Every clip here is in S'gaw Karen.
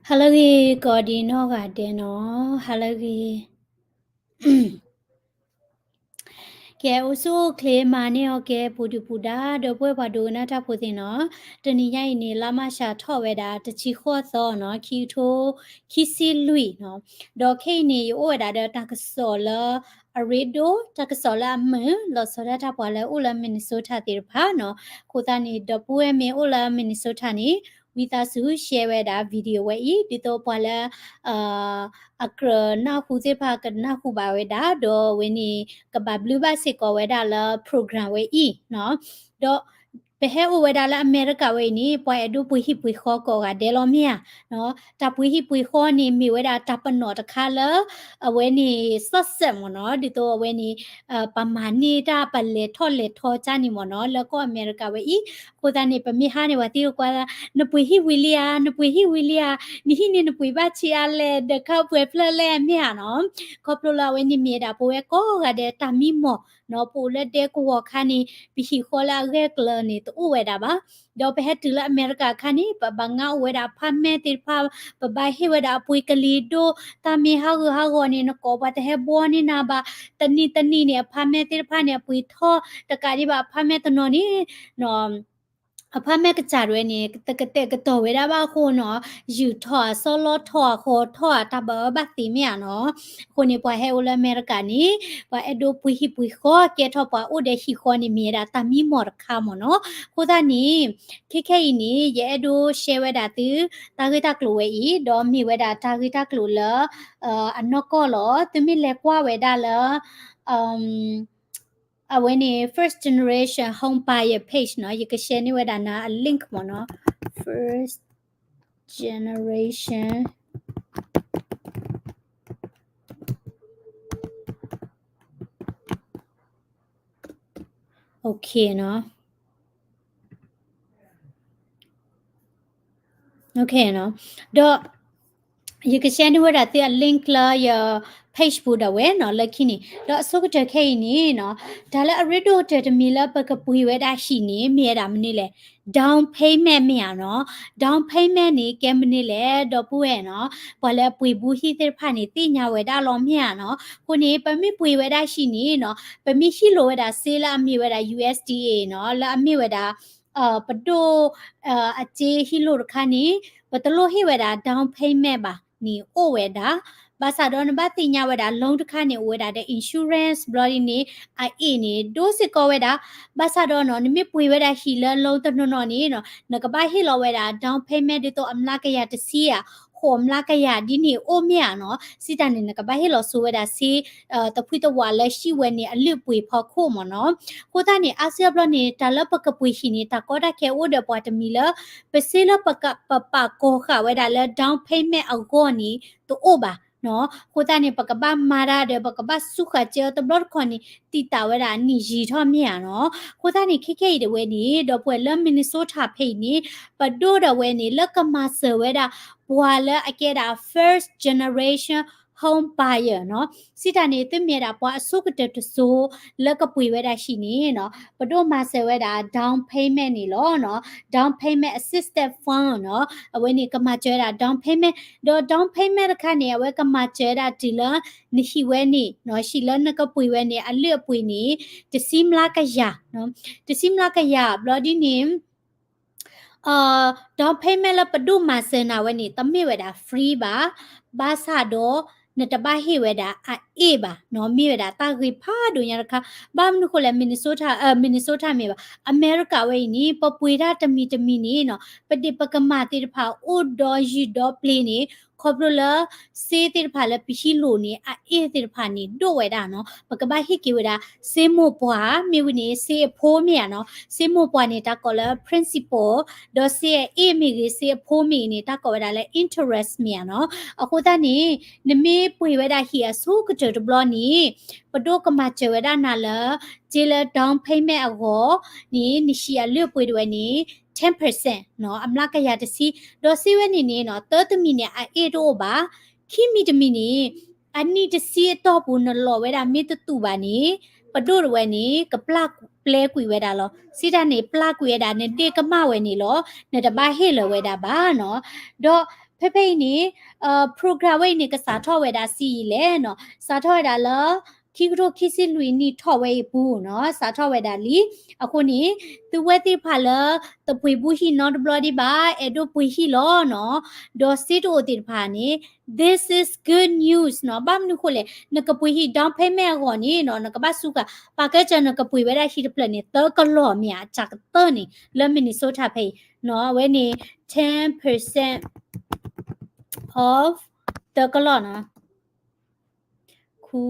ဟါလၢအဂ့ၤ ကိးဒံးနီၢ်ဂၤဒဲးနီၤ, ဟါလၢအဂ့ၤ. ကဲ အိၣ်ဆူၣ်အိၣ်ချ့မၤန့ၢ်အီၤကဲ ပူၤဒုၣ်ပူၤဒါ ဒီပုၢ်ဝဲၢ်ပှၤဒိကနၣ်တၢ်ဖိသ့ၣ်နီၤ, တနံၤညါအံၤန့ၣ် လါမၢ်ၡးထီၣ်ဝဲဒၣ် တဆံဃိးသီနီၤ, ခံကထိခံဆံလွံၢ်နီၤ, ဒီးခဲအံၤန့ၣ် ယအိၣ်ဝဲဒၣ်ဒီးတၢ်ကစီၣ်လၢအရ့ဒိၣ်, တၢ်ကစီၣ်လၢအမုာ်, လီၤဆီဒၣ်တၢ်ပှၤလၢအိၣ်လၢ Minnesota သ့ၣ်တဖၣ်နီၤ. အဃိသတးန့ၣ် ဒီပုၢ်ဝဲၢ်မ့ၢ်အိၣ်လၢ Minnesota န့ၣ် ဝံသးစူၤ share ဝဲဒၣ် video ဝဲအံၤ ဒ်သိးပှၤလၢ အကြၢးနၢ်ဟူသ့ၣ်တဖၣ် ကနၢ်ဟူဘၣ်ဝဲဒၣ်, ဒီးအဝဲန့ၣ် ကဘၣ်ဘျုးဘၣ်စ့ၢ်ကီးဝဲဒၣ်လၢ program ဝဲအံၤနီၤ. ဒီးပဟဲအိၣ်ဝဲဒၣ်လၢအမဲရကၤဝဲအံၤန့ၣ် ပှၤအဲၣ်ဒိးပှ့ၤဟံၣ်ပှ့ၤဃီကိးဂၤဒဲးလီၤမ့ၢ်ဧါ. တၢ်ပှ့ၤဟံၣ်ပှ့ၤဃီန့ၣ် မ့ၢ်ဝဲဒၣ်တၢ်ပနီၣ်တခါလၢ အဝဲန့ၣ် စးစဲးမ့ၢ်နီၤ, ဒ်သိးအဝဲန့ၣ် ပမၤန့ၢ်တၢ်ပလဲၤထီၣ်လဲၤထီကၢ်န့ၣ်မ့ၢ်နီၤ, လၢကီၢ်အမဲရကၤဝဲအံၤ. အဃိသတးန့ၣ် ပမ့ၢ်ဟါန့ၣ် ပှၤသံကွၢ် နပှ့ၤဟံၣ်ဝံၤလံဧါ, နပှ့ၤဟံၣ်ဝံၤလံဧါ, နဟံၣ်န့ၣ်နပှ့ၤဘၣ်ဆံးအါလဲၣ်, ဒီးခါပှဲၤဖျၢၣ်လဲၣ်မ့ၢ်ဧါနီၤ. ခီဖျိလၢအဝဲန့ၣ်မ့ၢ်ဝဲဒၣ်ပဝဲကိးဂၤဒဲးတၢ်မံမီၢ်နီၤ, ပအိၣ်လၢဒဲကဝီၤခါန့ၣ် ပဟံၣ်ဃီလၢအဂၢၢ်ကျၢၤန့ၣ် တအိၣ်ဝဲဒၣ်ဘၣ်. ဒီးပဟဲတုၤလၢအမဲရကၤအခါန့ၣ် ပဘၣ်ငါအိၣ်ဝဲဒၣ် apartment သ့ၣ်တဖၣ်, ပဘၣ်ဟ့ၣ်ဝဲဒၣ်အပှ့ၤကလံၤဒိၣ်, တၢ်မ့ၢ်ဟးဂူာ်ဟးဂီၤန့ၣ် နကိးပှၤတဟဲဘှီန့ၢ်နၤဘၣ်. တနံၤတနံၤန့ၣ် apartment သ့ၣ်တဖၣ်န့ၣ် အပှ့ၤထီၣ်တကးဒံးဘၣ် apartment တနီၤန့ၣ် apartment ကစၢ်ဒၣ်ဝဲန့ၣ် တကတဲာ်ကတီၤဝဲဒၣ်ဘၣ်အဃိနီၤ, ယုၢ်ထီၣ်အစီလီထီၣ်အဃီထီၣ်အတၢ်ဘၣ်အၢဘၣ်သီမ့ၢ်ဧါနီၤ. အဃိန့ၣ် ပှၤဟဲအိၣ်လၢအမဲရကၤန့ၣ် ပှၤအဲၣ်ဒိးပှ့ၤဟံၣ်ပှ့ၤဃီကဲထီၣ်ပှၤအိၣ်ဒီးဟံၣ်ဃီန့ၣ် မ့ၢ်ဝဲဒၣ်တၢ်မံမီၢ်တခါမ့ၢ်နီၤ. အဃိသတးန့ၣ် ခဲခဲအံၤန့ၣ် ယအဲၣ်ဒိး share ဝဲဒၣ်သု တၢ်ဂ့ၢ်တၢ်ကျိၤဝဲအံၤ, ဒီးမ့ၢ်ဝဲဒၣ်တၢ်ဂ့ၢ်တၢ်ကျိၤလၢ အနီၢ်ကီၢ်လီၤ. သုမ့ၢ်လဲၤကွၢ်ဝဲဒၣ်လၢ အဝဲန့ၣ် first generation home buyer page နီၤ, ယက share န့ၢ်ဝဲဒၣ်နၤအ link မ့ၢ်နီၤ, first generation, okay နီၤ, okay နီၤ, ဒီး ယက share န့ၢ်ဝဲဒၣ်သုအ link လၢယ page ပူၤဒၣ်ဝဲနီၤ လၢခံန့ၣ်, ဒီးအဆိကတၢၢ်ခဲအံၤန့ၣ်နီၤ, တၢ်လၢအရ့ဒိၣ်ကတၢၢ်တမံၤလၢပကပှ့ၤဝဲဒၣ်ဟံၣ်န့ၣ် မ့ၢ်ဝဲဒၣ်မနုၤလဲၣ်, down payment မ့ၢ်ဧါနီၤ. Down payment န့ၣ် ကဲမနုၤလဲၣ် ဒီပုၢ်ဝဲၢ်နီၤ, ပှၤလၢအပှ့ၤဘူးဟံၣ်သ့ၣ်တဖၣ်န့ၣ် သ့ၣ်ညါဝဲဒၣ်လီၤမ့ၢ်ဧါနီၤ. အဃိန့ၣ် ပမ့ၢ်ပှ့ၤဝဲဒၣ်ဟံၣ်န့ၣ်နီၤ, ပမ့ၢ်ဟံၣ်လိာ်ဝဲဒၣ်စ့လၢအမ့ၢ်ဝဲဒၣ် U S D A နီၤ, လၢအမ့ၢ်ဝဲဒၣ် ပဒိၣ် အစ့ဟံၣ်လိာ်တခါန့ၣ် ပတလိၣ်ဟ့ၣ်ဝဲဒၣ် down payment ဘၣ်န့ၣ် အိၣ်ဝဲဒၣ်. ဘၣ်ဆၣ်ဒီးနဘၣ်သ့ၣ်ညါဝဲဒၣ် loan တခါန့ၣ် အိၣ်ဝဲဒၣ်ဒီး insurance ဘျီဒ်န့ၣ် အအ့ၣ်န့ၣ် ဒိစ့ၢ်ကီးဝဲဒၣ်. ဘၣ်ဆၣ်ဒီးနီၤ နမ့ၢ်ပှ့ၤဝဲဒၣ်ဟံၣ်လၢ loan တနီၤနီၤန့ၣ်နီၤ နကဘၣ်ဟ့ၣ်လီၤဝဲဒၣ် down payment ဒ်သိးအမျးကယၤတဆံဧါ, ဃိးမျးကယၤဒ်န့ၣ်အိၣ်မ့ၢ်ဧါနီၤ. စံးတၢ်န့ၣ် နကဘၣ်ဟ့ၣ်လီၤစိဝဲဒၣ်စ့ တဖှံတဝးလၢဟံၣ်ဝဲန့ၣ် အလုၢ်အပှ့ၤဖီခိၣ်မ့ၢ်နီၤ. အဃိသတးန့ၣ် အါစုအါဘျီန့ၣ် တၢ်လၢပကပှ့ၤဟံၣ်န့ၣ် တၢ်ကီတၢ်ခဲအိၣ်ဒီးပှၤတမံၤလၢ ပစ့လၢပပာ်ကီၤဃာ်ဝဲဒၣ်လၢ down payment အဂီၢ်န့ၣ် တအိၣ်ဘၣ်နီၤ. အဃိသတးန့ၣ် ပကဘၣ်မၤတၢ်ဒီး ပကဘၣ်စူးဃာ်စ့အီၤတဘျီတခီၣ်န့ၣ် တံာ်တာ်ဝဲဒၣ်နံၣ်ယံာ်ထီၣ်မ့ၢ်ဧါနီၤ. အဃိသတးန့ၣ် ခဲခဲအံၤဒၣ်ဝဲန့ၣ် ဒီပုၢ်ဝဲၢ်လၢ Minnesota ဖဲအံၤန့ၣ် ပဒိၣ်ဒၣ်ဝဲန့ၣ် လၢကမၤစၢၤဝဲဒၣ် ပှၤလၢအကဲဒၣ် first generation home buyer နီၤ. စံးတၢ်န့ၣ် သုမ့ၢ်ဝဲဒၣ်ပှၤအဆိကတၢၢ်တစိၤ လၢကပှ့ၤဝဲဒၣ်ဟံၣ်န့ၣ်နီၤ ပဒိၣ်မၤစၢၤဝဲဒၣ် down payment န့ၣ်လီၤနီၤ. Down payment assistance fund နီၤ အဝဲန့ၣ်ကမၤစၢၤဝဲဒၣ် down payment ဒီး down payment တခါန့ၣ် အဝဲကမၤစၢၤဝဲဒၣ်တုၤလၢ နဟံၣ်ဝဲန့ၣ်နီၤ ဟံၣ်လၢနကပှ့ၤဝဲန့ၣ် အလုၢ်အပှ့ၤန့ၣ် တဆံမျးကယၤနီၤ တဆံမျးကယၤ ဘျီဒ်န့ၣ် down payment လၢပဒိၣ်မၤစၢၤနၤဝဲန့ၣ် တမ့ၢ်ဝဲဒၣ် free ဘၣ်, ဘၣ်ဆၣ်ဒီး နတဘၣ်ဟ့ၣ်ဝဲဒၣ်အအ့ၣ်ဘၣ်နီၤ မ့ၢ်ဝဲဒၣ်တၢ်ဂ့ၤဖးဒိၣ်ညါတခါ. ဘၣ်မနုၤဃိလဲၣ် Minnesota, Minnesota မ့ၢ်ဘၣ် အမဲရကၤဝဲအံၤန့ၣ် ပပှ့ၤတၢ်တမံၤတမံၤန့ၣ်နီၤ ပဒ့ၣ်ပကမၣ်သ့ၣ်တဖၣ်အိၣ်ဒီးယုၢ်ဒီးပျ့ၤန့ၣ် ခီဖျိလၢ စ့သ့ၣ်တဖၣ်လၢပဟံးလိာ်န့ၣ် အအ့ၣ်သ့ၣ်တဖၣ်န့ၣ် ဒိၣ်ဝဲဒၣ်နီၤ. ပကဘၣ်ဟ့ၣ်က့ၤဝဲဒၣ် စ့မိၢ်ပှၢ် မ့ၢ်ဝံၤန့ၣ် စ့အဖိမ့ၢ်ဧါနီၤ. စ့မိၢ်ပှၢ်န့ၣ် တၢ်ကိးလၢ principal ဒီးစ့အအ့ၣ်မ့ၢ်ဂ့ၤ စ့အဖိမ့ၢ်ဂ့ၤန့ၣ် တၢ်ကိးဝဲဒၣ်လၢ interest မ့ၢ်ဧါနီၤ. အဃိသတးန့ၣ် နမ့ၢ်ပှ့ၤဝဲဒၣ်ဟံၣ်အဆိကတၢၢ်တဘျီန့ၣ် ပဒိၣ်ကမၤစၢၤဝဲဒၣ်နၤလၢ စ့လၢ down payment အဂီၢ်န့ၣ် နဟံၣ်အလုၢ်အပှ့ၤဒၣ်ဝဲန့ၣ် ten percent နီၤ အမျးကယၤတဆံ ဒီးစ့ဝဲန့ၣ်န့ၣ်နီၤ သၢတမံၤန့ၣ် အအ့ၣ်တအိၣ်ဘၣ် ခံမံၤတမံၤန့ၣ် အနံၣ်တဆံအတီၢ်ပူၤနလီၤဝဲဒၣ်မ့ၢ်တတူၢ်ဘၣ်န့ၣ် ပဒိၣ်ဒၣ်ဝဲန့ၣ် ကပျၢ်ပျဲကွံာ်ဝဲဒၣ်လီၤ. စံးတၢ်န့ၣ် ပျၢ်ကွံာ်ဝဲဒၣ် နဒ့ၣ်ကမၣ်ဝဲန့ၣ်လီၤ. နတဘၣ်ဟ့ၣ်လီၤဝဲဒၣ်ဘၣ်နီၤ. ဒီး ဖဲဖဲအံၤန့ၣ် program ဝဲအံၤန့ၣ် ကစးထီၣ်ဝဲဒၣ်စံးအံၤလဲၣ်နီၤ, စးထီၣ်ဝဲဒၣ်လၢ ခံကထိခံဆံလွံၢ်နံၣ်ထီၣ်ဝဲအံၤပူၤနီၤ, စးထီၣ်ဝဲဒၣ်လံ. အဃိန့ၣ် သုဝဲသ့ၣ်တဖၣ်လၢ တပှ့ၤဘူၣ်ဟံၣ်နီတဘျီဒံးဘၣ်, အဲၣ်ဒိးပှ့ၤဟံၣ်လီၤနီၤ, ဒီးစ့တအိၣ်သ့ၣ်တဖၣ်န့ၣ် this is good news နီၤ. ဘၣ်မနုၤအဃိလဲၣ်, နကပှ့ၤဟံၣ် down payment အဂီၢ်န့ၣ်နီၤ, နကဘၣ်စူးကါ, ပာ်ကဲစၢၤနကပှ့ၤဝဲဒၣ်ဟံၣ်တဖျၢၣ်န့ၣ် သၢကလီၢ်မ့ၢ်ဧါ, အစှၤကတၢၢ်န့ၣ် လၢ Minnesota ဖဲအံၤနီၤ, အဝဲန့ၣ် ten percent of သၢကလီၢ်နီၤ, ခူ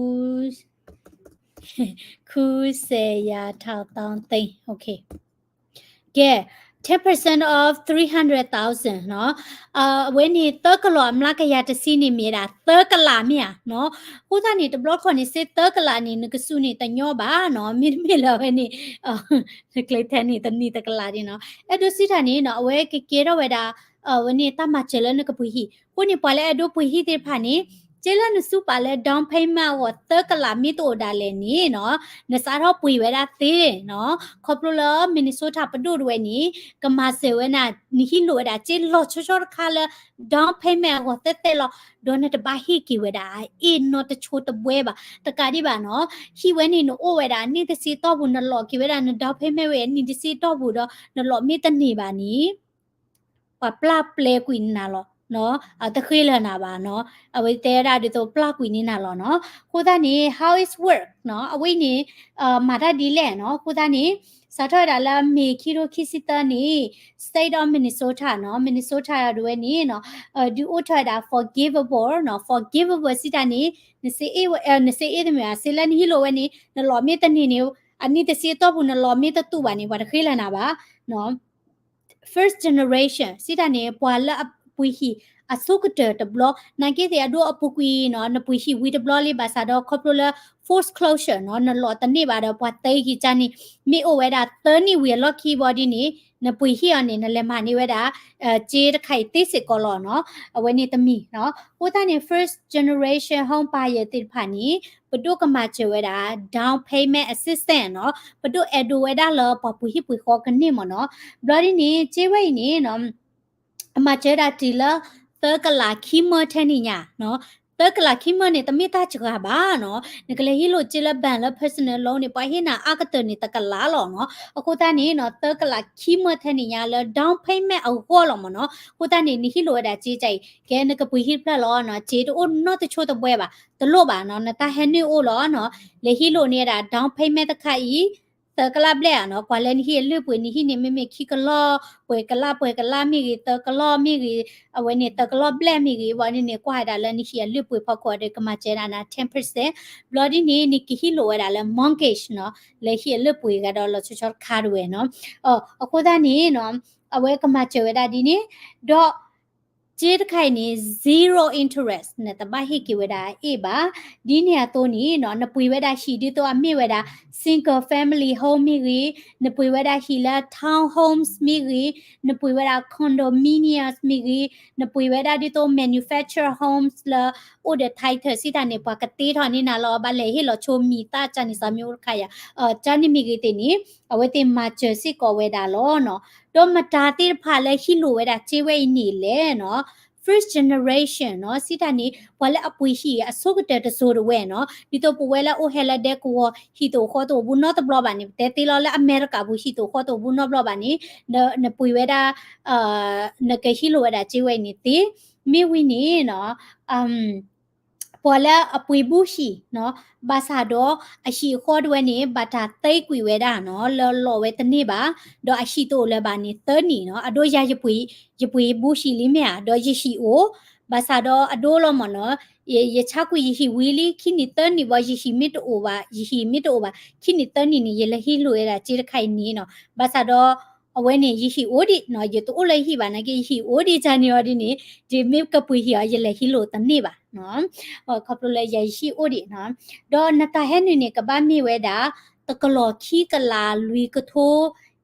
ခူစဲးယၤထီးသီသ့, okay. ကဲ, ten percent of three hundred thousand နီၤ, အဝဲန့ၣ် သၢကလီၢ်အမျးကယၤတဆံန့ၣ်မ့ၢ်ဒၣ် သၢကလးမ့ၢ်ဧါနီၤ. အဃိသတးန့ၣ် တဘျီတခီၣ်န့ၣ် စ့သၢကလးန့ၣ် နကစူးန့ၣ်တညီဘၣ်နီၤ, မ့တမ့ၢ်လၢအဝဲန့ၣ် နကျဲထဲန့ၣ် တနံၣ်တကလးဒ်နီၤ. အဲၣ်ဒိးစံးတၢ်န့ၣ်နီၤ, အဝဲကကဲထီၣ်ဝဲဒၣ် အဝဲန့ၣ်တၢ်မၤစၢၤလၢနကပှ့ၤဟံၣ်. အဃိန့ၣ် ပှၤလၢအဲၣ်ဒိးပှ့ၤဟံၣ်သ့ၣ်တဖၣ်န့ၣ် စ့လၢနစူးပာ်လၢ down payment အဂီၢ် သၢကလးမ့ၢ်တအိၣ်ဒၣ်လဲာ်န့ၣ်နီၤ, နစးထီၣ်ပှ့ၤဝဲဒၣ်သ့နီၤ. ခီဖျိလၢ Minnesota ပဒိၣ်တဝဲန့ၣ် ကမၤစၢၤဝဲနၤ, နဟံးလိာ်ဝဲဒၣ်စ့လီၤဆီဆီတခါလၢ down payment အဂီၢ်သ့သ့လီၤ. ဒီးနတဘၣ်ဟ့ၣ်က့ၤဝဲဒၣ်အအ့ၣ်နီတဆိတဘှဲဘၣ်. တကးဒံးဘၣ်နီၤ, ဟံၣ်ဝဲန့ၣ်နအိၣ်ဝဲဒၣ်အနံၣ်တဆံအတီၢ်ပူၤ, နလီၤက့ၤဝဲဒၣ်န down payment ဝဲအနံၣ်တဆံအတီၢ်ပူၤဒီး နလီၤမ့ၢ်တန့ၢ်ဘၣ်န့ၣ် ပှၤပျၢ်ပျဲကွံာ်နၤလီၤနီၤ, တဃ့လၢၤနၤဘၣ်နီၤ. အဝဲတဲဝဲဒၣ်ဒ်သိးပျၢ်ကွံာ်န့ၢ်နၤလီၤနီၤ. အဃိသတးန့ၣ် how it work နီၤ, အဝဲအံၤန့ၣ် မၤတၢ်ဒ်လဲၣ်နီၤ. အဃိသတးန့ၣ် စးထီၣ်ဝဲဒၣ်လၢ May ခံထိခံဆံသၢန့ၣ် State of Minnesota နီၤ, Minnesota ဒၣ်ဝဲန့ၣ်နီၤ, ဒုးအိၣ်ထီၣ်ဝဲဒၣ် forgivable နီၤ, forgivable စံးတၢ်န့ၣ် နစ့အ့ၣ်ဝဲ, နစ့အ့ၣ်တမ့ၢ်ဘၣ်, စ့လၢနဟံးလိာ်ဝဲန့ၣ် နလီၤမ့ၢ်တန့ၢ်န့ၣ်, အနံၣ်တဆံအတီၢ်ပူၤ နလီၤမ့ၢ်တတူာ်ဘၣ်န့ၣ် ပှၤတဃ့လၢၤနၤဘၣ်နီၤ. First generation စံးတၢ်န့ၣ် ပှၤလၢအပှ့ၤဟံၣ်အဆိကတၢၢ်တဘျီ, နာ်က့သ့ၣ်အဒိအပူၤကွံာ်နီၤ, နပှ့ၤဟံၣ်ဝံၤတဘျီလံ ဘၣ်ဆၣ်ဒီးခီဖျိလၢ foreclosure နီၤ, နလီၤတန့ၢ်ဘၣ်ဒီးပှၤသဲက့ၤကၢန့ၣ်, မ့ၢ်အိၣ်ဝဲဒၣ်သၢနံၣ်ဝံၤအလီၢ်ခံဘီဒ်န့ၣ်, နပှ့ၤဟံၣ်အီၤန့ၣ် နလဲၤမၤန့ၢ်ဝဲဒၣ် စ့တခါအံၤသ့စ့ၢ်ကီးလီၤနီၤ. အဝဲန့ၣ်တမံၤနီၤ. အဃိသတးန့ၣ် first generation home buyer သ့ၣ်တဖၣ်န့ၣ် ပဒိၣ်ကမၤစၢၤဝဲဒၣ် down payment assistance နီၤ, ပဒိၣ်အဲၣ်ဒိးဝဲဒၣ်လၢပှၤပှ့ၤဟံၣ်ပှ့ၤဃီကန့ၢ်မ့ၢ်နီၤ. ဘျီဒ်န့ၣ် စ့ဝဲအံၤန့ၣ်နီၤ, အမၤစၢၤဒၣ်တုၤလၢ သၢကလးခံမၢထဲန့ၣ်ညါနီၤ. သၢကလးခံမၢန့ၣ် တမ့ၢ်တၢ်စှၤဘၣ်နီၤ. နကလဲၤဟံးလိာ်စ့လၢ bank လၢ personal loan န့ၣ် ပှၤဟ့ၣ်နၤအါကတၢၢ်န့ၣ် တကလးလီၤနီၤ. အဃိသတးန့ၣ်နီၤ, သၢကလးခံမၢထဲန့ၣ်ညါလၢ down payment အဂီၢ်လီၤမ့ၢ်နီၤ. အဃိသတးန့ၣ် နဟံးလိာ်ဝဲဒၣ်စ့ကါအံၤ, ကဲနကပှ့ၤဟံၣ်တဖျၢၣ်လီၤနီၤ, စ့တအိၣ်နီတဆိတဘှဲဘၣ်, တလိၣ်ဘၣ်နီၤ, နတၢ်ဟဲနုာ်အိၣ်လီၤနီၤ. လဲၤဟံးလိာ်န့ၢ်ဝဲဒၣ် down payment တခါအံၤ သၢကလးဘျဲၣ်ဧါနီၤ. ကွၢ်လၢနဟံၣ်အလုၢ်အပှ့ၤ, နဟံၣ်န့ၣ် မ့မ့ၢ်ခံကလီၢ်, ပှဲၤကလး, ပှဲၤကလးမ့ၢ်ဂ့ၤ, သၢကလီၢ်မ့ၢ်ဂ့ၤ, အဝဲန့ၣ် သၢကလီၢ်ဘျဲၣ်မ့ၢ်ဂ့ၤ, ဘၣ်န့ၣ်န့ၣ် ကွၢ်ဝဲဒၣ်လၢနဟံၣ်အလုၢ်အပှ့ၤဖီခိၣ်ဒီး ကမၤစၢၤဒၣ်နၤ ten percent. ဘျီဒ်န့ၣ် နကဟံးလိာ်ဝဲဒၣ်လၢ mortgage နီၤ, လၢဟံၣ်အလုၢ်အပှ့ၤဂၤဒီးလီၤဆီဆီတခါတဝဲနီၤ. အဃိသတးန့ၣ်နီၤ, အဝဲကမၤစၢၤဝဲဒၣ်ဒ်န့ၣ်, ဒီး စ့တခါအံၤန့ၣ် zero interest နတဘၣ်ဟ့ၣ်က့ၤဝဲဒၣ်အအ့ၣ်ဘၣ်. ဒ်န့ၣ်အသိးန့ၣ်နီၤ, နပှ့ၤဝဲဒၣ်ဟံၣ်ဒ်သိးအမ့ၢ်ဝဲဒၣ် single family home မ့ၢ်ဂ့ၤ, နပှ့ၤဝဲဒၣ်ဟံၣ်လၢ townhomes မ့ၢ်ဂ့ၤ, နပှ့ၤဝဲဒၣ် condominiums မ့ၢ်ဂ့ၤ, နပှ့ၤဝဲဒၣ်ဒ်သိး manufactured homes လၢအိၣ်ဒီး title စံးတၢ်န့ၣ် ပှၤကတ့ထီၣ်န့ၢ်နၤလီၤ, ဘၣ်လဲၤဟ့ၣ်လီၤဆိမံၤသၣ်ကၢန့ၣ် စးမ့ၢ်အိၣ်တခါယၤ, ကၢန့ၣ်မ့ၢ်ဂ့ၤသ့ၣ်န့ၣ် အဝဲသ့ၣ်မၤစၢၤစ့ၢ်ကီးဝဲဒၣ်လီၤနီၤ. ဒီးမတၤသ့ၣ်တဖၣ်လၢဟံးလိာ်ဝဲဒၣ်စ့ဝဲအံၤန့ၣ်လဲၣ်နီၤ, first generation နီၤ, စံးတၢ်န့ၣ် ပှၤလၢအပှ့ၤဟံၣ်အဆိကတၢၢ်တစိၤတဝဲနီၤ, ဒ်သိးပဝဲလၢအိၣ်ဟဲလၢဒဲကဝီၤ ဟံၣ်တအိၣ်ဃီတအိၣ်ဘူးနီတဘျီဘၣ်န့ၣ်, ပတဲသ့လီၤလၢအမဲရကၤပူၤ ဟံၣ်တအိၣ်ဃီတအိၣ်ဘူးနီတဘျီဘၣ်န့ၣ်, နပှ့ၤဝဲဒၣ် နကဟံးလိာ်ဝဲဒၣ်စ့ဝဲအံၤန့ၣ်သ့, မ့ၢ်ဝံၤန့ၣ်နီၤ ပှၤလၢအပှ့ၤဘူၣ်ဟံၣ်နီၤ, ဘၣ်ဆၣ်ဒီးအဟံၣ်အဃီတဝဲန့ၣ် ဘၣ်တၢ်သ့ကွံာ်ဝဲဒၣ်နီၤ, လၢလီၤဝဲတန့ၢ်ဘၣ်, ဒီးအဟံၣ်တအိၣ်လၢၤဘၣ်န့ၣ် သၢနံၣ်နီၤ, အဒိယၤ ယပှ့ၤဘူၣ်ဟံၣ်လံမ့ၢ်ဧါ, ဒီးယဟံၣ်အိၣ်, ဘၣ်ဆၣ်ဒီးအဒိလီၤမ့ၢ်နီၤ, ယဆါကွံာ်ယဟံၣ်ဝံၤလံ ခံနံၣ်သၢနံၣ်ဘၣ် ယဟံၣ်မ့ၢ်တအိၣ်ဘၣ်, ယဟံၣ်မ့ၢ်တအိၣ်ဘၣ် ခံနံၣ်သၢနံၣ်န့ၣ် ယလဲၤဟံးလိာ်ဝဲဒၣ်စ့တခါအံၤန့ၣ်နီၤ, ဘၣ်ဆၣ်ဒီး အဝဲန့ၣ် ယဟံၣ်အိၣ်ဒံးနီၤ, ယတအိၣ်လၢယဟံၣ်ဘၣ်နာ်က့ ယဟံၣ်အိၣ်ဒံးန့ၣ်အီၤဒ်န့ၣ်, ဒ်မ့ၢ်ကပှ့ၤဟံၣ်အီၤ ယလဲၤဟံးလိာ်တန့ၢ်ဘၣ်နီၤ, ခီဖျိလၢယဟံၣ်အိၣ်ဒံးနီၤ, ဒီးနတၢ်ဟဲနုာ်န့ၣ် ကဘၣ်မ့ၢ်ဝဲဒၣ် တကလီၢ်ခံကလးလွံၢ်ကထိ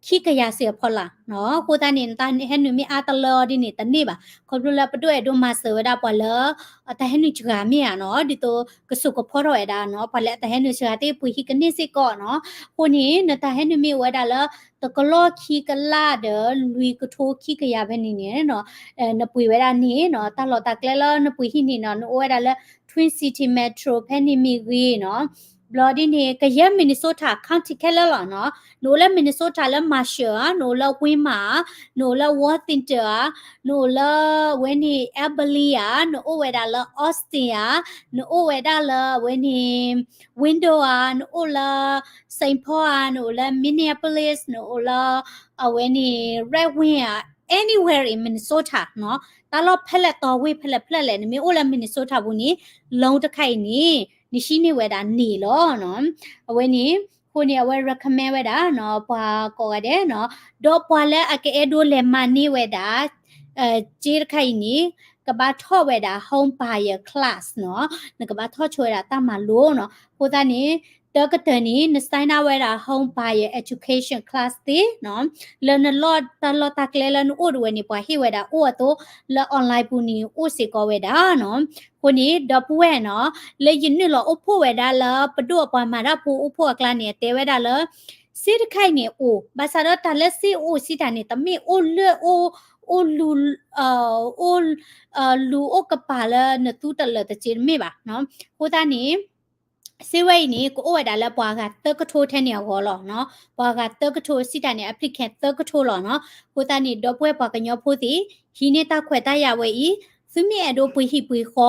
ခံကယၤစ့ၢ်အဖီလာ်နီၤ. အဃိသတးန့ၣ် နတၢ်ဟဲနုာ်မ့ၢ်အါတလၢအီၤဒ်န့ၣ် တန့ၢ်ဘၣ်. ခီဖျိလၢပဒိၣ်အဲၣ်ဒိးမၤစၢၤဝဲဒၣ်ပှၤလၢ တၢ်ဟဲနုာ်စှၤမ့ၢ်ဧါနီၤ, ဒ်သိးကစိာ်ကဖီထီၣ်ဝဲဒၣ်နီၤ, ပှၤလၢအတၢ်ဟဲနုာ်စှၤသ့ၣ်ပှ့ၤဟံၣ်ကန့ၢ်စ့ၢ်ကီးနီၤ. အဃိန့ၣ် နတၢ်ဟဲနုာ်မ့ၢ်အိၣ်ဝဲဒၣ်လၢ တကလီၢ်ခံကလးဒီးလွံၢ်ကထိခံကယၤဖဲန့ၣ်န့ၣ်နီၤ, နပှ့ၤဝဲဒၣ်န့ၣ်နီၤ, တၢ်လီၢ်တၢ်ကျဲလၢနပှ့ၤဟံၣ်န့ၣ်နီၤ, နအိၣ်ဝဲဒၣ်လၢ Twin City Metro ဖဲန့ၣ်မ့ၢ်ဂ့ၤနီၤ, ဘျီဒ်န့ၣ် ကယဲၢ် Minnesota County ခဲလၢာ်လီၤနီၤ. နအိၣ်လၢ Minnesota လၢ Marshall ဧါ, နအိၣ်လၢ Waymart ဧါ, နအိၣ်လၢ Worthington ဧါ, နအိၣ်လၢအဝဲန့ၣ် Albert ဧါ, နအိၣ်ဝဲဒၣ်လၢ Austin ဧါ, နအိၣ်ဝဲဒၣ်လၢအဝဲန့ၣ် Windsor ဧါ, နအိၣ်လၢ Saint Paul ဧါ, နအိၣ်လၢ Minneapolis, နအိၣ်လၢအဝဲန့ၣ် Red Wing ဧါ, anywhere in Minnesota နီၤ, တၢ်လီၢ်ဖဲလဲၣ်တီၤဝ့ၢ်ဖဲလဲၣ်ဖဲလဲၣ် နမ့ၢ်အိၣ်လၢ Minnesota ပူၤန့ၣ် loan တခါအံၤန့ၣ် နဟံးန့ၢ်ဝဲဒၣ်န့ၣ်လီၤနီၤ. အဝဲန့ၣ် အဃိန့ၣ် အဝဲ recommend ဝဲဒၣ်နီၤ, ပှၤကိးဂၤဒဲးနီၤ, ဒီးပှၤလၢအကအဲၣ်ဒိးလဲၤမၤန့ၢ်ဝဲဒၣ် စ့တခါအံၤန့ၣ် ကဘၣ်ထီၣ်ဝဲဒၣ် home buyer class နီၤ, နကဘၣ်ထီၣ်ဆိဝဲဒၣ်တၢ်မၤလိနီၤ. အဃိသတးန့ၣ် တၢ်ကတၢၢ်န့ၣ် န sign up ဝဲဒၣ် home buyer education class သ့နီၤ, လၢနလီၢ်တၢ်လီၢ်တၢ်ကျဲလၢနအိၣ်ဒၣ်ဝဲန့ၣ် ပှၤဟ့ၣ်ဝဲဒၣ်အိၣ်အသိး လၢ online ပူၤန့ၣ် အိၣ်စ့ၢ်ကီးဝဲဒၣ်နီၤ. အဃိန့ၣ် ဒီပုၢ်ဝဲၢ်နီၤ, လၢယနုာ်လီၤအိၣ်ဖှိၣ်ဝဲဒၣ်လၢပဒိၣ်အပှၤမၤတၢ်ဖိအိၣ်ဖှိၣ်အကျါန့ၣ် အတဲဝဲဒၣ်လၢ စ့တခါအံၤန့ၣ်အိၣ်, ဘၣ်ဆၣ်ဒီးတၢ်လၢစ့အိၣ်စံးတၢ်န့ၣ် တမ့ၢ်အိၣ်လၢ အိၣ် အိၣ်လူၤ အိၣ် လူၤအိၣ်ကပၤလၢနသူတလၢာ်တစ့တမ့ၢ်ဘၣ်နီၤ. အဃိသတးန့ၣ် စ့ဝဲအံၤန့ၣ် ကအိၣ်ဝဲဒၣ်လၢပှၤဂၤသၢကထိထဲန့ၣ်အဂီၢ်လီၤနီၤ. ပှၤဂၤသၢကထိစံးတၢ်န့ၣ် applicant သၢကထိလီၤနီၤ. အဃိသတးန့ၣ် ဒီပုၢ်ဝဲၢ်ပှၤကညီဖိသ့ၣ် ဟံးန့ၢ်တၢ်ခွဲးတၢ်ယာ်ဝဲအံၤ, သုမ့ၢ်အဲၣ်ဒိးပှ့ၤဟံၣ်ပှ့ၤဃီ,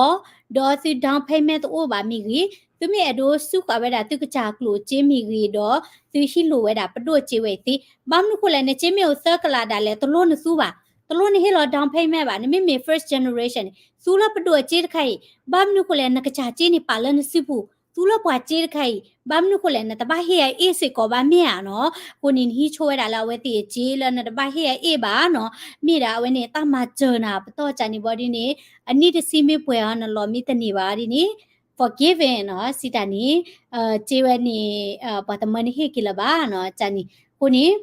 ဒီးသု down payment တအိၣ်ဘၣ်မ့ၢ်ဂ့ၤ, သုမ့ၢ်အဲၣ်ဒိးစူးဃာ်ဝဲဒၣ်သုကစၢ်ကျိၣ်စ့မ့ၢ်ဂ့ၤဒီး သုဟံးလိာ်ဝဲဒၣ်ပဒိၣ်စ့ဝဲအံၤသ့, ဘၣ်မနုၤဃိလဲၣ် နစ့မ့ၢ်အိၣ်သၢကလးဒၣ်လဲာ် တလိၣ်နသူဘၣ်, တလိၣ်နဟ့ၣ်လီၤ down payment ဘၣ်, နမ့မ့ၢ် first generation န့ၣ် သူလၢပဒိၣ်အစ့တခါအံၤ, ဘၣ်မနုၤဃိလဲၣ် နကစၢ်စ့န့ၣ်ပာ်လၢနစုပူၤ, သူလၢပှၤစ့တခါအံၤ, ဘၣ်မနုၤဃိလဲၣ် နတဘၣ်ဟ့ၣ်အအ့ၣ်စ့ၢ်ကီးဘၣ်မ့ၢ်ဧါနီၤ. အဃိန့ၣ် နဟံးဆိဝဲဒၣ်လၢအဝဲသ့ၣ်အစ့လၢနတဘၣ်ဟ့ၣ်အအ့ၣ်ဘၣ်နီၤ. မ့ၢ်ဒၣ်အဝဲန့ၣ် တၢ်မၤစၢၤနၤ ပတီၢ်ကၢ်န့ၣ်ဘီဒ်န့ၣ် အနံၣ်တဆံမ့ၢ်ပှဲၤအီၤ နလီၢ်မ့ၢ်တန့ၢ်ဘၣ်ဒ်န့ၣ် forgiven နီၤ, စံးတၢ်န့ၣ် စ့ဝဲန့ၣ် ပှၤတမၢနဟ့ၣ်က့ၤလၢၤဘၣ်နီၤ, ကၢ်န့ၣ်. အဃိန့ၣ်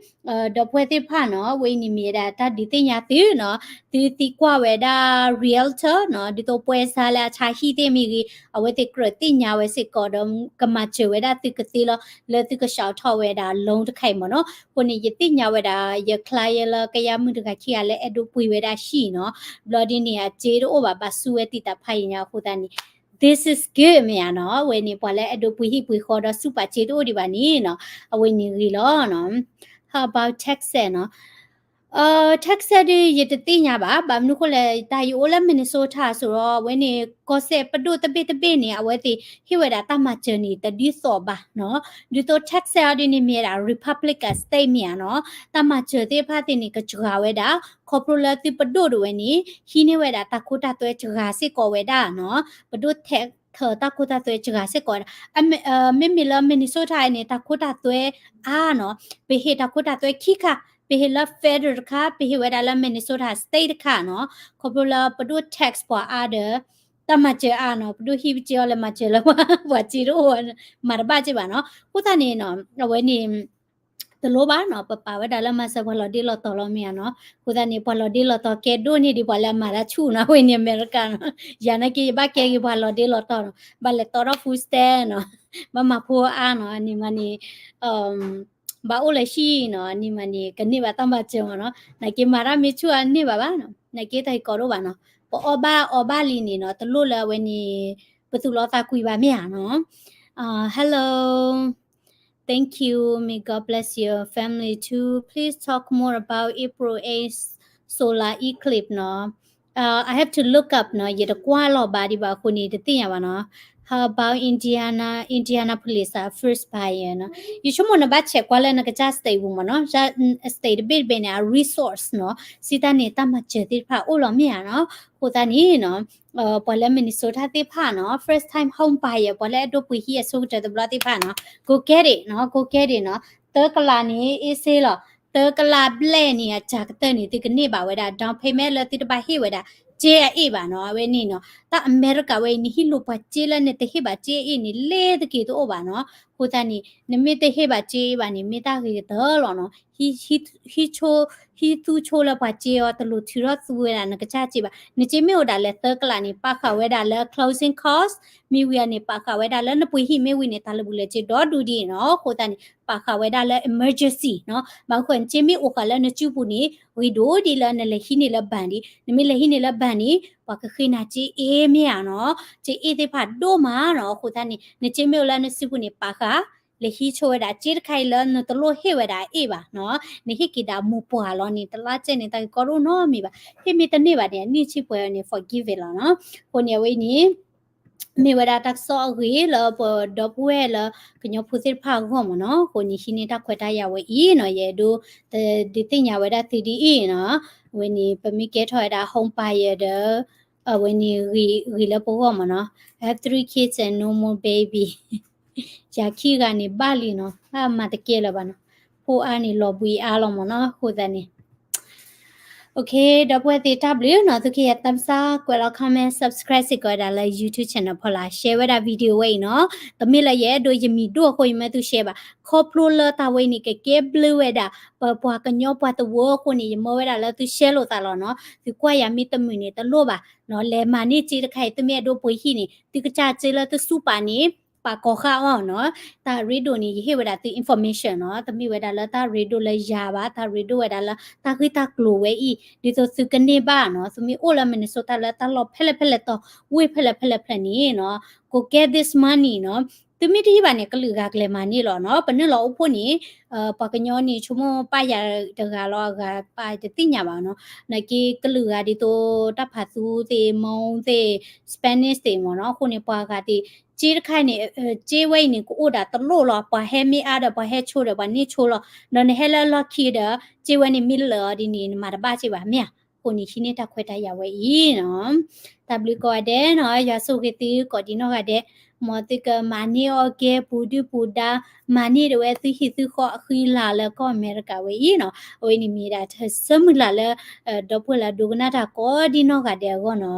ဒီပုၢ်ဝဲၢ်သ့ၣ်တဖၣ်နီၤ, အဝဲအံၤန့ၣ်မ့ၢ်ဝဲဒၣ်တၢ်ဒုးသ့ၣ်ညါသုနီၤ, သုသံကွၢ်ဝဲဒၣ် realtor နီၤ, ဒ်သိးပွဲစားလၢအဆါဟံၣ်သ့ၣ်မ့ၢ်ဂ့ၤ, အဝဲသ့ၣ်ကြၢးသ့ၣ်ညါဝဲစ့ၢ်ကီးဒီး ကမၤစၢၤဝဲဒၣ်သုကသ့လီၤ, လၢသုကဆှီထီၣ်ဝဲဒၣ် loan တခါအံၤမ့ၢ်နီၤ. အဃိန့ၣ် ယသ့ၣ်ညါဝဲဒၣ် ယ client လၢကယၤမုၣ်တဂၤခံဂၤလၢအဲၣ်ဒိးပှ့ၤဝဲဒၣ်ဟံၣ်နီၤ, ဘျီဒ်န့ၣ် အစ့တအိၣ်ဘၣ် ဘၣ်ဆူဝဲတံာ်တာ်ဖးယံာ်ညါအဃိသတးန့ၣ် this is good မ့ၢ်ဧါနီၤ. အဝဲန့ၣ် ပှၤလၢအဲၣ်ဒိးပှ့ၤဟံၣ်ပှ့ၤဃီဒီးဆူၣ်ပာ်စ့တအိၣ်ဒံးဘၣ်န့ၣ်နီၤ, အဝဲန့ၣ်ဂ့ၤလီၤနီၤ. How about Texas နီၤ. Texas ဒ်ယတသ့ၣ်ညါဘၣ်, ဘၣ်မနုၤဃိလဲၣ် တၢ်ယအိၣ်လၢ Minnesota အစိၤဒီး အဝဲန့ၣ် ကီၢ်စဲၣ်ပဒိၣ်တဘ့ၣ်တဘ့ၣ်န့ၣ် အဝဲသ့ၣ်ဟ့ၣ်ဝဲဒၣ်တၢ်မၤစၢၤန့ၣ် တဒ်သိးဘၣ်နီၤ. ဒ်သိး Texas အီၤဒ်န့ၣ်မ့ၢ်ဝဲဒၣ် Republican state မ့ၢ်ဧါနီၤ, တၢ်မၤစၢၤသ့ၣ်တဖၣ်သ့ၣ်န့ၣ် ကစှၤဝဲဒၣ် ခီဖျိလၢသုပဒိၣ်ဒၣ်ဝဲန့ၣ် ဟံးန့ၢ်ဝဲဒၣ်တၢ်ခိတၢ်သွဲစှၤစ့ၢ်ကီးဝဲဒၣ်နီၤ, ပဒိၣ်ထဲးထီၣ်တၢ်ခိတၢ်သွဲစှၤစ့ၢ်ကီးဝဲဒၣ်. မ့မ့ၢ်လၢ Minnesota အံၤန့ၣ် တၢ်ခိတၢ်သွဲအါနီၤ, ပဟ့ၣ်တၢ်ခိတၢ်သွဲခံခါ, ပဟ့ၣ်လၢ federal တခါ, ပဟ့ၣ်ဝဲဒၣ်လၢ Minnesota state တခါနီၤ. ခီဖျိလၢပဒိၣ် tax ပှၤအါဒီး တၢ်မၤစၢၤအါနီၤ, ပဒိၣ်ဟံးပစ့အီၤလဲၤမၤစၢၤလၢပှၤ ပှၤစ့တအိၣ် မၤတဘၣ်စ့ဘၣ်နီၤ. အဃိသတးန့ၣ်နီၤ အဝဲန့ၣ် တလိၣ်ဘၣ်နီၤ, ပပာ်ဝဲဒၣ်လၢမၤစၢၤပှၤလီၤဒ့လီၤတီၤလီၤမ့ၢ်ဧါနီၤ. အဃိသတးန့ၣ် ပှၤလီၤဒ့လီၤတီၤကဲဒိၣ်န့ၢ်ဒံးပှၤလၢအမၤတၢ်ဆူၣ်နီၤ, အဝဲန့ၣ်အမဲရကၤနီၤ. ယၤနာ်က့ ယဘၣ်ကဲက့ၤပှၤလီၤဒ့လီၤတီၤနီၤ, ဘၣ်လဲၤတီထီၣ် food stamp နီၤ, ဘၣ်မၤဖိအါနီၤ, အန့ၣ်မးန့ၣ် ဘၣ်အိၣ်လၢဟံၣ်နီၤ, အန့ၣ်မးန့ၣ် ကန့ၢ်ဘၣ်တၢ်မၤစၢၤမးနီၤ. နာ်က့မၤတၢ်မ့ၢ်ဆူၣ်အန့ၢ်ဘၣ်ဘၣ်နီၤ, နာ်က့တၢ်ဟ့ၣ်ကီးဒိၣ်ဘၣ်နီၤ. ပအီၣ်ဘၣ်အီဘၣ်လံန့ၣ်နီၤ, တလိၣ်လၢအဝဲန့ၣ် ပသူၣ်လီသးကွံဘၣ်မ့ၢ်ဧါနီၤ. Hello, thank you, may God bless your family too. Please talk more about April eighth solar eclipse နီၤ. I have to look up နီၤ, ယတကွၢ်လီၤဘၣ်ဒံးဘၣ်အဃိန့ၣ် တသ့ၣ်ညါဘၣ်နီၤ. How about Indiana, Indianapolis အ first buyer နီၤ. ယဆိကမိၣ်နဘၣ် check ကွၢ်လၢနကစၢ် state ပူၤမးနီၤ, state တဘ့ၣ်တဘ့ၣ်န့ၣ် အ resource နီၤ, စံးတၢ်န့ၣ် တၢ်မၤစၢၤသ့ၣ်တဖၣ်အိၣ်လီၤမ့ၢ်ဧါနီၤ. အဃိသတးန့ၣ်နီၤ ပှၤလၢ Minnesota သ့ၣ်တဖၣ်နီၤ, first time home buyer ပှၤလၢအဲၣ်ဒိးပှ့ၤဟံၣ်အဆိကတၢၢ်တဘျီသ့ၣ်တဖၣ်နီၤ, go get it နီၤ, go get it နီၤ. သၢကလးန့ၣ် အ့ၣ်စ့လီၤ, သၢကလးဘျဲၣ်န့ၣ် အစှၤကတၢၢ်န့ၣ် သုကန့ၢ်ဘၣ်ဝဲဒၣ် down payment လၢသုတဘၣ်ဟ့ၣ်ဝဲဒၣ် စ့အအ့ၣ်ဘၣ်နီၤ. အဝဲန့ၣ်နီၤ တၢ်အမဲရကၤဝဲအံၤ နဟံးလိာ်ပှၤစ့လၢနတဟ့ၣ်ဘၣ်စ့အအ့ၣ်န့ၣ် လ့ၤတက့ၤတအိၣ်ဘၣ်နီၤ. အဃိ အဃိသတးန့ၣ် နမ့ၢ်တဟ့ၣ်ဘၣ်စ့ဘၣ်န့ၣ် မ့ၢ်တၢ်ဂ့ၤကတၢၢ်လီၤနီၤ. ဟံးသူဆိလၢပှၤစ့အီၤ တလိၣ်ထုးထီၣ်သူဝဲဒၣ်နကစၢ်စ့ဘၣ်. နစ့မ့ၢ်အိၣ်ဒၣ်လဲာ်သၢကလးန့ၣ် ပာ်ဃာ်ဝဲဒၣ်လၢ closing cost မ့ၢ်ဝံၤအန့ၣ် ပာ်ဃာ်ဝဲဒၣ်လၢနပှ့ၤဟံၣ်မ့ၢ်ဝံၤန့ၣ် တၢ်လၢာ်ဘူၣ်လၢာ်စ့ဒီဒူၣ်ဒံးနီၤ. အဃိသတးန့ၣ် ပာ်ဃာ်ဝဲဒၣ်လၢ emergency နီၤ. ဘၣ်ဃိ နစ့မ့ၢ်အိၣ်ဃာ်လၢနစုပူၤန့ၣ် ဂ့ၤဒိၣ်ဒံးလၢနလဲၤဟံးန့ၢ်လၢ bank ဒံး. နမ့ၢ်လဲၤဟံးန့ၢ်လၢ bank န့ၣ် ပှၤကဃ့နၤစ့အ့မ့ၢ်ဧါနီၤ. စ့အ့သ့ၣ်တဖၣ်ဒိၣ်မးနီၤ. အဃိသတးန့ၣ် နစ့မ့ၢ်အိၣ်လၢနစုပူၤန့ၣ် ပာ်ဃာ် လဲၤဟံးဆိဝဲဒၣ်စ့တခါအံၤလၢနတလိၣ်ဟ့ၣ်ဝဲဒၣ်အ့ၣ်ဘၣ်နီၤ. နဟ့ၣ်က့ၤဒၣ်မိၢ်ပှၢ်လီၤန့ၣ် တလါစဲန့ၣ် တၢ်ဂ့ၢ်ကီဒိၣ်နီတမံၤဘၣ်. ဟ့ၣ်မ့ၢ်တန့ၢ်ဘၣ်န့ၣ် အနံၣ်ဆံပှဲၤန့ၣ် forgive it လီၤနီၤ. အဃိန့ၣ် အဝဲအံၤန့ၣ် မ့ၢ်ဝဲဒၣ်တၢ်ကစီၣ်အဂ့ၤလၢပဒီပုၢ်ဝဲၢ်လၢကညီဖိသ့ၣ်တဖၣ်အဂီၢ်မ့ၢ်နီၤ. အဃိန့ၣ် ဟံးန့ၢ်တၢ်ခွဲးတၢ်ယာ်ဝဲအံၤနီၤ. ယအဲၣ်ဒိးဒုးသ့ၣ်ညါဝဲဒၣ်သုဒ်အံၤနီၤ. အဝဲန့ၣ် ပမ့ၢ်ကဲထီၣ်ဝဲဒၣ် home buyer ဒီး အဝဲန့ၣ်ဂ့ၤလၢပဂီၢ်မ့ၢ်နီၤ. Have three kids and no more baby. ယၤခံဂၤန့ၣ်ဘၣ်လံနီၤ. အမၤတကဲလၢၤဘၣ်နီၤ. ဖိအါန့ၣ်လီၤဘှံးအါလီၤမ့ၢ်နီၤ. အဃိသတးန့ၣ် OK ဒီပုၢ်ဝဲၢ်သ့ၣ် တၢ်ဘျုးနီၤ. သုကယၤ thumbs up ကွဲးလီၤ comment subscribe စ့ၢ်ကီးဝဲဒၣ်လၢ YouTube channel ဖီလာ် share ဝဲဒၣ် video ဝဲအံၤနီၤ. တမ့ၢ်လၢယအဲၣ်ဒိးယမံၤဒိၣ်အဃိ ယမ့ၢ်သူ share ဘၣ်. ခီဖျိလၢတၢ်ဝဲအံၤန့ၣ် ကကဲဘျုးဝဲဒၣ် ပပှၤကညီပှၤသဝီအဃိန့ၣ် ယမၢဝဲဒၣ်လၢသု share လိာ်သးလီၤနီၤ. သုကွၢ်ယၤမ့ၢ်တမုာ်န့ၣ် တလိၣ်ဘၣ်နီၤ. လဲၤမၤန့ၢ်စ့တခါအံၤ သုမ့ၢ်အဲၣ်ဒိးပှ့ၤဟံၣ်န့ၣ် သုကစၢ်စ့လၢသုဆူၣ်ပာ်န့ၣ် ပာ်ကီၤဃာ်အီၤနီၤ. တၢ်ရ့ဒိၣ်န့ၣ် ယဟ့ၣ်ဝဲဒၣ်သု information နီၤ. တမ့ၢ်ဝဲဒၣ်လၢတၢ်ရ့ဒိၣ်လၢယၤဘၣ်, တၢ်ရ့ဒိၣ်ဝဲဒၣ်လၢတၢ်ဂ့ၢ်တၢ်ကျိၤဝဲအံၤ ဒ်သိးသုကန့ၢ်ဘၣ်နီၤ. သုမ့ၢ်အိၣ်လၢ Minnesota လၢတၢ်လီၢ်ဖဲလဲၣ်ဖဲလဲၣ်တီၤ ဝ့ၢ်ဖဲလဲၣ်ဖဲလဲၣ်ဖဲလဲၣ်န့ၣ်နီၤ go get this money နီၤ. သုမ့ၢ်တဟံးဘၣ်န့ၣ် ကလုာ်ဂၤကလဲၤမၤန့ၢ်လီၤနီၤ. ပနုာ်လီၤအိၣ်ဖှိၣ်န့ၣ် ပှၤကညီန့ၣ်ဆိကမိၣ်ပၢ်ယၤတဂၤလီၤ အဂၤပၢ်တသ့ၣ်ညါဘၣ်နီၤ. နာ်က့ကလုာ်ဂၤဒ်သိးတၢ်ဖးသူသ့ၣ် မီသ့ၣ် Spanish သ့ၣ်မ့ၢ်နီၤ. အဃိန့ၣ် ပှၤဂၤသ့ၣ် စ့တခါအံၤန့ၣ် စ့ဝဲအံၤန့ၣ် ကအိၣ်ဒၣ်တလိၣ်လီၤ. ပှၤဟဲမ့ၢ်အါဒီး ပှၤဟဲဆိဒီး ပှၤန့ၢ်ဆိလီၤ. ဒီးနဟဲလၢအလီၢ်ခံဒီး စ့ဝဲန့ၣ်မ့ၢ်လၢာ်အီၤဒ်န့ၣ် နမၤတဘၣ်စ့ဘၣ်မ့ၢ်ဧါ. အဃိန့ၣ် ဟံးန့ၢ်တၢ်ခွဲးတၢ်ယာ်ဝဲအံၤနီၤ. တၢ်ဘျုးကိးဂၤဒဲးနီၤ, ယွၤဆိၣ်ဂ့ၤသုကိးဒံနီၢ်ဂၤဒဲး, မ်သုကမၤန့ၢ်အီၣ်ကဲပူၤဒုၣ်ပူၤဒါ, မၤန့ၢ်ဒၣ်ဝဲသုဟံၣ်သုဃီအဃံအလၤလၢကီၢ်အမဲရကၤဝဲအံၤနီၤ. အဝဲန့ၣ်မ့ၢ်ဒၣ်တၢ်ဆၢမုၢ်လၢ်လၢ ဒီပုၢ်ဝဲၢ်လၢအဒိကနၣ်တၢ်ကိးဒံနီၢ်ဂၤဒဲးအဂီၢ်နီၤ.